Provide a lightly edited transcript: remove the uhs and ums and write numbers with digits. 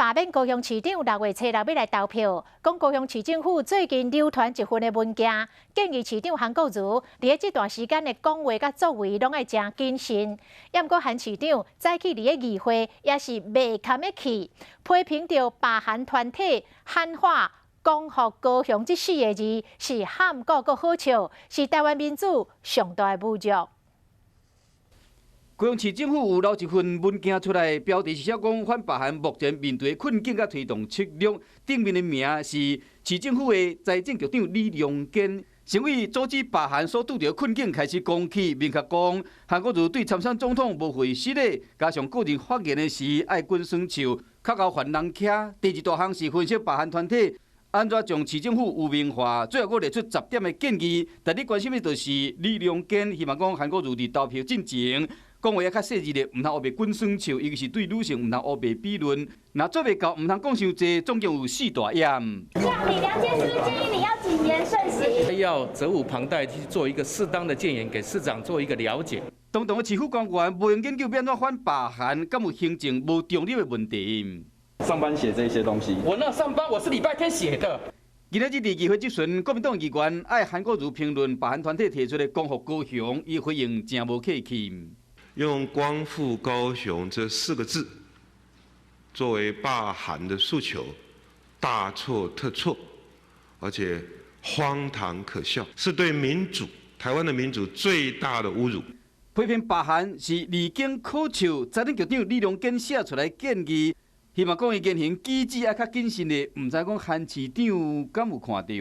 罷免高雄市長6月初六欲來投票，講高雄市政府最近流傳一份的文件，建議市長韓國瑜佇這段時間的講話佮作為攏愛誠謹慎。猶毋過韓市長早起佇咧議會也是袂堪得去，批評著罷韓團體喊話光復高雄這四个字是喊過閣好笑，是台灣民主上大的侮辱。高雄市政府有流一份文件出來，標題是寫講反罷韓目前面對的困境佮推動策略，頂面的名是市政府的財政局長李良堅，成為阻止罷韓所拄著困境開始講起，明確講韓國瑜對參選總統無會失禮，加上個人發言的時愛滾耍手，較𠢕犯人徛。第二大項是分析罷韓團體按怎將市政府污名化，最後閣列出10點的建議。但你關心的就是李良堅，希望講韓國瑜佇投票進前，講話猶較細緻咧，毋通烏白滾耍手，尤其是對女性毋通烏白比論。若做袂到，毋通講傷濟，總共有四大點。像李良堅是不是建議你要謹言慎行？要責無旁貸去做一個適當的建言，給市長做一個了解。堂堂的市府官員無閒研究欲按怎反罷韓，敢有行政無中立的問題？上班寫這些東西。我那上班，我是禮拜天寫的。今仔日佇議會質詢，國民黨議員愛韓國瑜評論罷韓團體提出的光復高雄，伊回應誠無客氣。用“光復高雄”這四個字作為罷韓的訴求，大錯特錯，而且荒唐可笑，是對民主、台灣的民主最大的侮辱。批評罷韓是離經可笑，財政局長李良堅寫出來建議，希望講伊言行舉止愛較謹慎的，毋知講韓市長敢有看著？